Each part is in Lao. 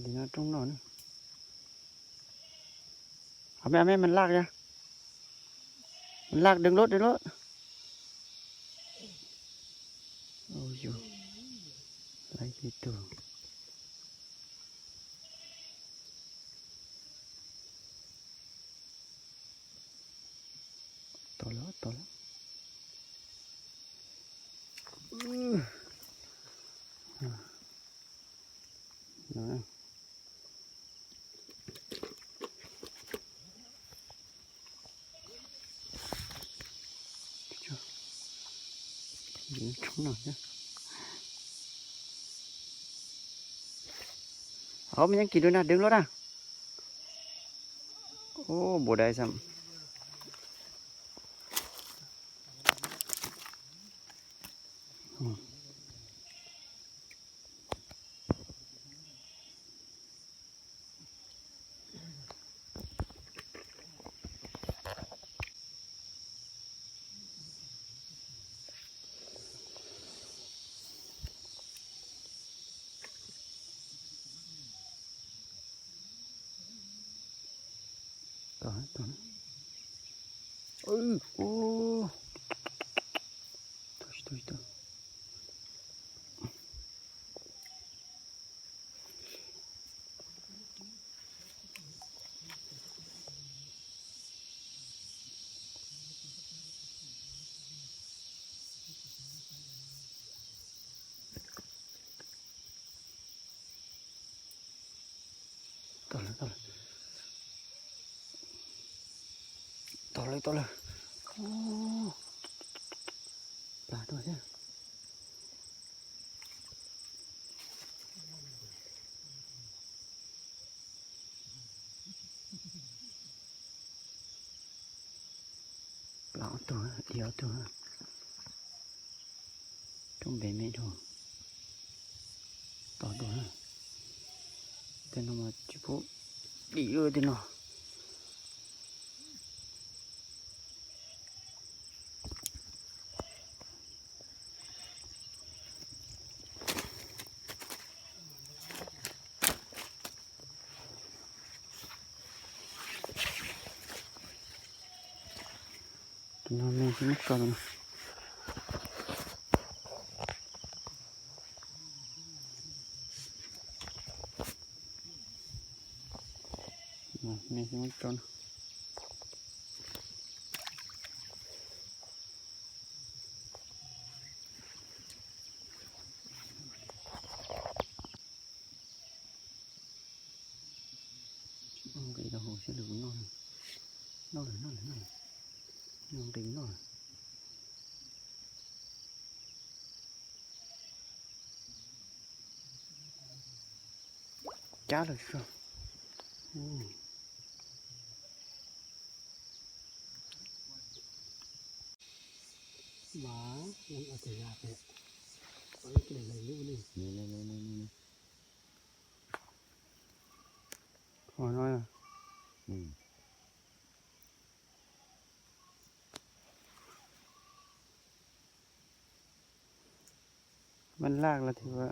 ນີ້ນະ ຕົງນອນ ເອົາແມ່ ເອົາແມ່ ມັນລາກນະ ມັນລາກ ດຶງໂລດ ດຶງໂລດ. ໂອ້ຍ ໄລ່ເຮັດໂຕ ຕໍ່ແລ້ວ ຕໍ່ແລ້ວ ອື ນະ. ເອົາ ມັນຍັງກິນຢູ່ນະ ດຶງໂລດນະ. ໂອ້ ບໍ່ໄດ້ຊ້ຳ. ເອີ ໂອ້ ໂຕ ໂຕ ໂຕ. ຕໍ່ເລີຍ ຕໍ່ເລີຍ ຕໍ່ເລີຍ ຕໍ່ເລີຍ. ໂອ້ ປາຕົວເດີ. ປາຕົວດຽວຕົວ ຕ້ອງໄດ້ແມ່ນໂດ ຕໍ່ຕົວ ແຕ່ນ້ອງວ່າຊິໂພດດີເອີຕິເນາະ. ນ້ອງແມ່ຊິມາກ່ອນ ແມ່ຊິມາກ່ອນ. ໂອ້ ກະອີກະໂຫ ຊິຫຼຸດນອນ ນອນເລີຍ ນອນເລີຍ ນອນເລີຍ ນອນເຕັມນອນ. ຈ້າເລີຍ ໂອ້ ໝາ ມັນເອົາແຕ່ຢາກແທ້ ມັນກິນໄດ້ຢູ່ນີ້ ນີ້ໆໆໆ ຂໍໜ້ອຍນະ ອືມ. ມັນລາກລະຖືວ່າ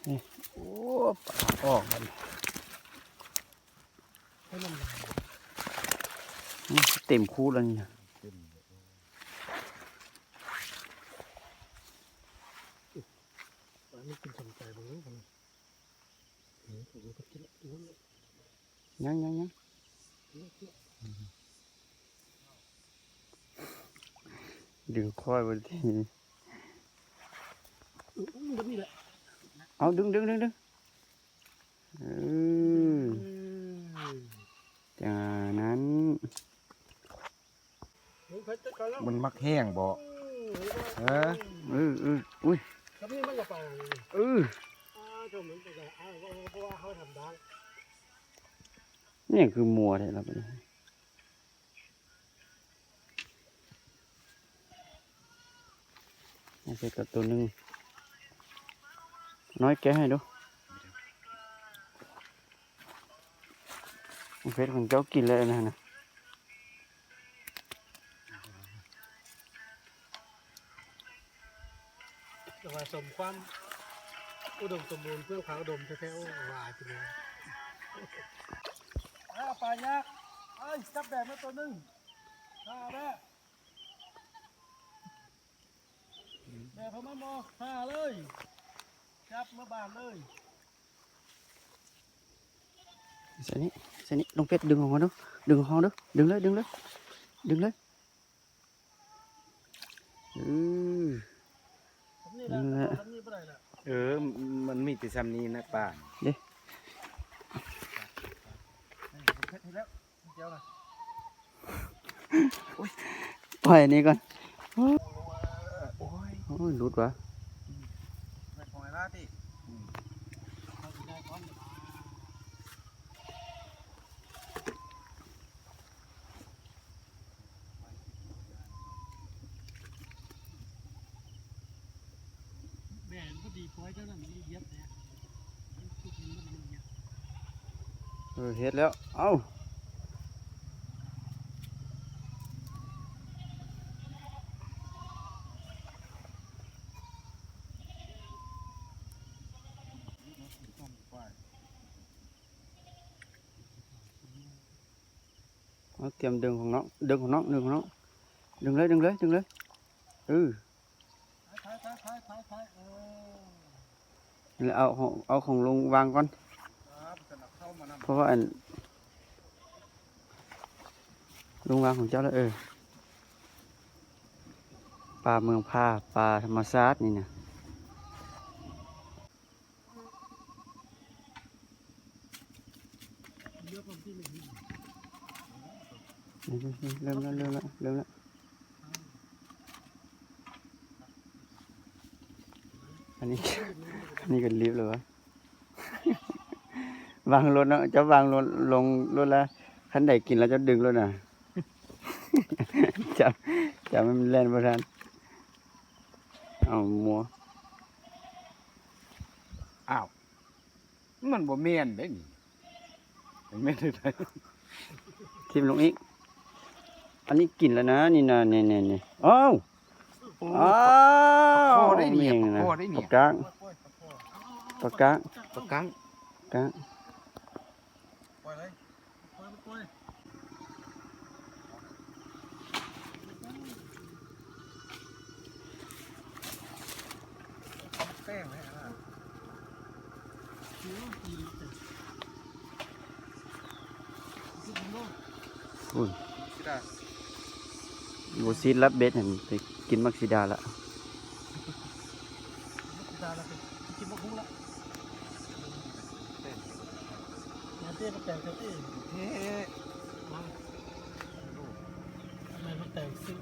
ນີ້ ໂອ້ ປາອອກບັດນີ້ ເຕັມຄູລະນີ້ນະ. ຍັງ ຍັງ ຍັງ ດຶງຄ່ອຍບໍ່ໄດ້ ເອົາ ດຶງ ດຶງ ດຶງ ເອີ ຈັ່ງນັ້ນ. ມັນມັກແຫ້ງບໍ່? ເອີ ເອີ ອຸ້ຍ ເອີ ນີ້ຄືມົວແທ້ລະບາດນີ້. ເຮັດກັບໂຕໜຶ່ງ ນ້ອຍແກະໃຫ້ດູ. ເຮັດຂອງເຈົ້າກິນແລ້ວນະ ຫັ້ນນະ. ອຸດົມສົມບູນ ເຟື່ອງຂາວອຸດົມແທ້ໆ ໂອ້ ຫຼາຍທີດຽວ. ອາ ປາຍັກ ເອີຍ ຈັບແບບມາຕົວໜຶ່ງ ອາ ແບບ ແບບເອົາມາໝໍ່ ຫາເລີຍ ຈັບມາບານເລີຍ. ໃສ່ນີ້ ໃສ່ນີ້ ນ້ອງເປັດ ດຶງອອກມາດູ ດຶງອອກມາດູ ດຶງເລີຍ ດຶງເລີຍ ດຶງເລີຍ ເອີ ນັ້ນແຫຼະ ເອີ ມັນມີແຕ່ຊ່ຳນີ້ນະ ປາເດ້. ໂອ້ຍ ປ່ອຍອັນນີ້ກ່ອນ. ໂອ້ຍ ໂອ້ຍ ຫຼຸດຫວາ. ອືມ ແມ່ນຂອງໄອ້ລາຕິ? ອືມ ແມ່ນພໍດີ ປ່ອຍເຈົ້ານັ້ນມັນຢຽບແດ່. ເອີ ເຮັດແລ້ວ ເອົ້າ. ເອົາ ຕຽມດຶງຂອງນ້ອງ ດຶງຂອງນ້ອງ ດຶງຂອງນ້ອງ ດຶງເລີຍ ດຶງເລີຍ ດຶງເລີຍ ເອີ. ໄປ ໄປ ໄປ ໄປ ໄປ ເອີ ແລ້ວເອົາຂອງ ເອົາຂອງລົງວາງກ່ອນ ເພາະວ່າອັນ ລົງວາງຂອງເຈົ້າແລ້ວ ເອີ. ປາເມືອງພາ ປາທຳມະຊາດນີ້ນະ. ເລີ່ມແລ້ວ ເລີ່ມແລ້ວ ເລີ່ມແລ້ວ ອັນນີ້ ອັນນີ້ກໍລີບແລ້ວຫວາ. ວາງລົດເນາະ ເຈົ້າວາງລົດ ລົງລົດແລ້ວ ຄັນໃດກິນແລ້ວເຈົ້າດຶງໂລດນະ. ຈັບ ຈັບໃຫ້ມັນແລ່ນບໍ່ທັນ. ເອົາໝູ ອ້າວ ມັນບໍ່ແມ່ນເດ້ນີ້ ມັນແມ່ນຈັ່ງໃດ? ຖິ້ມລົງອີກ ອັນນີ້ກິນແລ້ວນະ ນີ້ນະ ນີ້ໆໆ. ອ້າວ ໂອ້ ອ້າວ ປາຄໍໄດ້ນີ້ ແມ່ນນະ ປາຄໍໄດ້ນີ້ ປາກ້າງ ປາກ້າງ ປາກ້າງ ກ້າງ. ປ່ອຍເລີຍ ປ່ອຍ ປ່ອຍ ແປ້ງເລີຍນະ. ໂອ້ຍ ຊິດາ ບໍ່ຊິດລະ ເບັດຫັ້ນໄປກິນໝາກຊິດາລະ. ໄປກິນໝາກຫຸ່ງລະ ແມ່ນເຕ້ ມາແຕ່ງເຈົ້າເຕ້ ເທ ມາ ແມ່ນມາແຕ່ງຊື້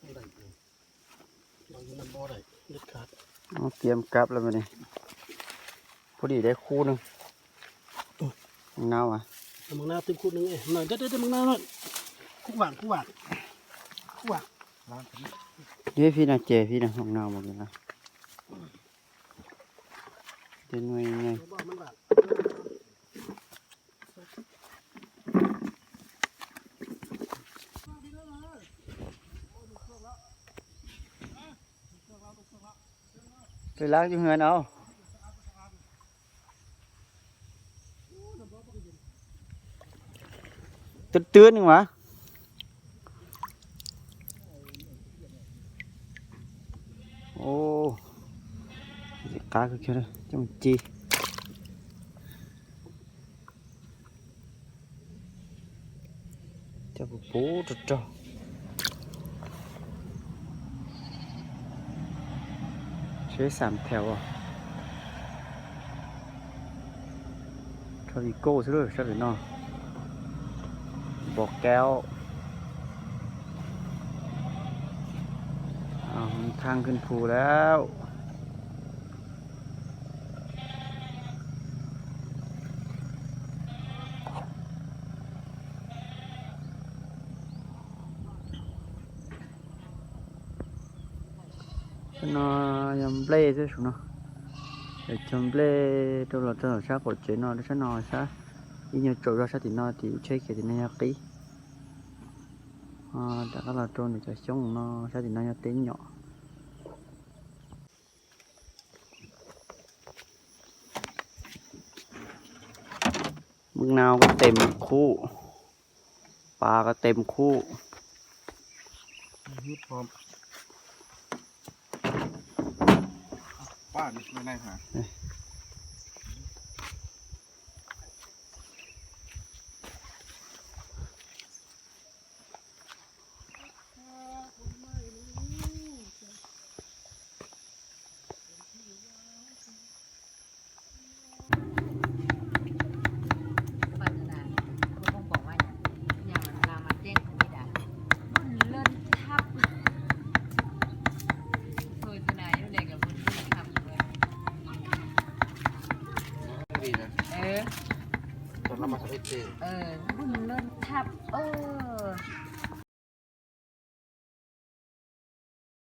ໄດ້ ບາງທີມັນບໍ່ໄດ້ເດັດຂາດ. ເອົາ ຕຽມກັບແລ້ວບັດນີ້ ພໍດີໄດ້ຄູ່ໜຶ່ງ. ໂອ້ຍ ໝາກນາວຫວາ ເອົາໝາກນາວຕື່ມຄູ່ໜຶ່ງເອີຍ ໜ້ອຍເດີ້ ເດີ້ ໝາກນາວໜ້ອຍ ຄູ່ຫວ່າງ ຄູ່ຫວ່າງ ຄູ່ຫວ່າງ ເດ້ ພີ້ນະ ເຈ້ ພີ້ນະ ໝາກນາວ ໝາກນາວ ເດ້ ໜ່ວຍໃຫຍ່. ໄປລ້າງຢູ່ເຮືອນເອົາ. ຕື່ນໆ ຍັງຫວາ. ໂອ້ ກາຄືກັນເລີຍ ຈັ່ງຈີ່. ເຈົ້າ ໂອ້ໂຫ ໂຕ ເຊສາມແຖວ ທອບອີໂກ້ ຊະເລີ ຊະເລີເນາະ ບໍ່ແກ້ວ. ເອົາ ທາງຂຶ້ນພູແລ້ວ. ເນາະ ຍາມເບລະເນາະ ເອີ ຈຳເບລະ ໂຕລະ ໂຕລະຊາໂກເຈເນາະ ໂຕຊາເນາະ ຊາ ອີໂຍໂຈ ຊາຕິເນາະ ຕິເຊເຄຕິເນຍາກີ ອາ ຕາກະລາໂຕ ນິຈາຊົງເນາະ ຊາຕິເນຍາຕິເນາະ. ໝາກນາວກໍເຕັມຄູ່ ປາກໍເຕັມຄູ່ ຮີບພ້ອມ ປ້ານີ້ໄດ້ຫາ. ໂຄສະນາຢູ່ໃດກໍບໍ່ໄດ້ເບິ່ງ ດີນະ ເອີ ຕອນລາວມາທຳອິດເດ ເອີ ບຸນເລີນທັບ ເອີ.